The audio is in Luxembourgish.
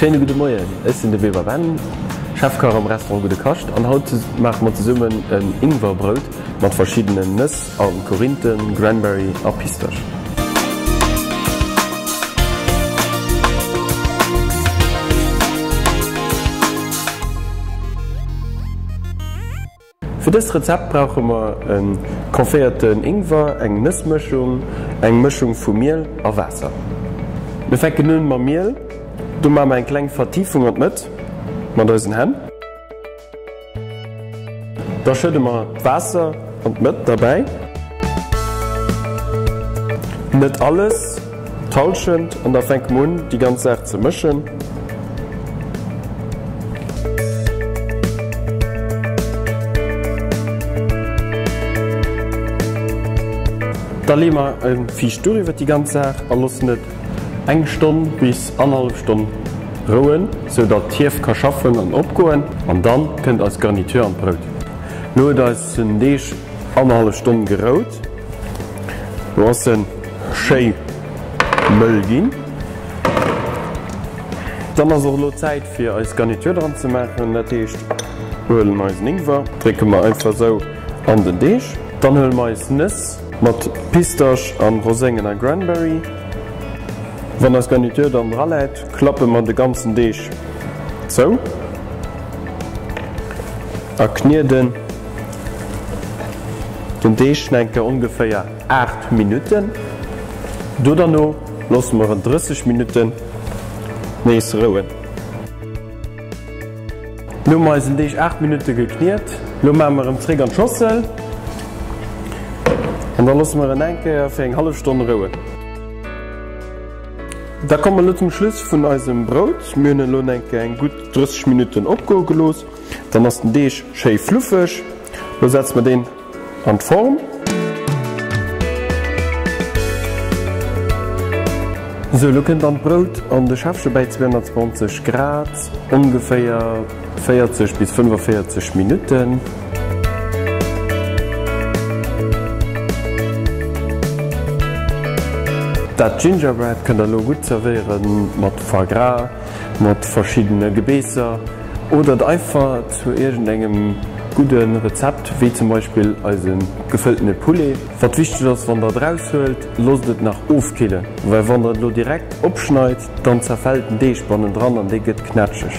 Schéine gudde Moien, ech sinn de Weber Ben, Chefkach am Restaurant Gudde Kascht an haut maache mer zesummen en Ingwerbrout mat verschiddenen Nëss a Korinthen, Granberry a Pistasch. Fir dëst Rezept brauche mer e conféierten Ingwer, eng Nëssmëschung, eng Mëschung vu Miel a Waasser. Mir fänken un mam Miel, do maache mer eng kleng Vertiefung an d'Mëtt mat eisen Hänn. Da schëdde mer d'Waasser an d'Mëtt derbäi, net alles, d'Hallschent, an da fänke mer un déi ganz Saach ze mëschen. Da leeë mer e fiicht Duch iwwer déi ganz Saach a loossen et eng Stonn bis annerhallef Stonn rouen, sou datt d'Hief ka schaffen an opgoen. An dann kënnt eis Garniture an d'Brout. Lo huet eisen Deeg annerhallef Stonn gerout. Lo ass en schéi mëll ginn. Dann ass och elo Zäit fir eis Garniture dran ze maachen. Dat heescht mir huelen eisen Ingwer, drécke mer einfach esou an den Deeg. Dann huele mer eis Nëss mat Pistasch an Roséngen a Granberry. Wann eis Garniture dann dra läit, klappe mer de ganzen Deeg zou a knieden den Deeg enke ongeféier 8 Minutten. Do derno loosse mer en 30 Minutten nees rouen. Lo hu mer eisen Deeg 8 Minutte gekniet. Lo maache mer en zréck an d'Schossel an da loosse mer en eng Kéier fir eng hallef Stonn rouen. Da komme mer elo zum Schluss vun eisem Brout. Mir hunn en elo eng Kéier eng gutt 30 Minutten opgoe gelooss. Dann ass den Deeg schéi fluffeg. Lo setze mer deen An d'Form. Sou, elo kënnt dann d'Brout an de Schäffche bäi 220 Grad, ongeféier 40 bis 45 Minutten. Dat Gingerbread kënnt der elo gutt zerwéieren mat Foie Gras, mat verschiddene Gebeesser oder et einfach zu iergend engem gudde Rezept, wéi zum Beispill eise gefëlltene Poulet. Wat wichteg ass, wann der et eraushuelt, loosst et nach ofkillen, well wann der et elo direkt opschneit, dann zerfält den Deeg bannendran an dee gëtt knätscheg.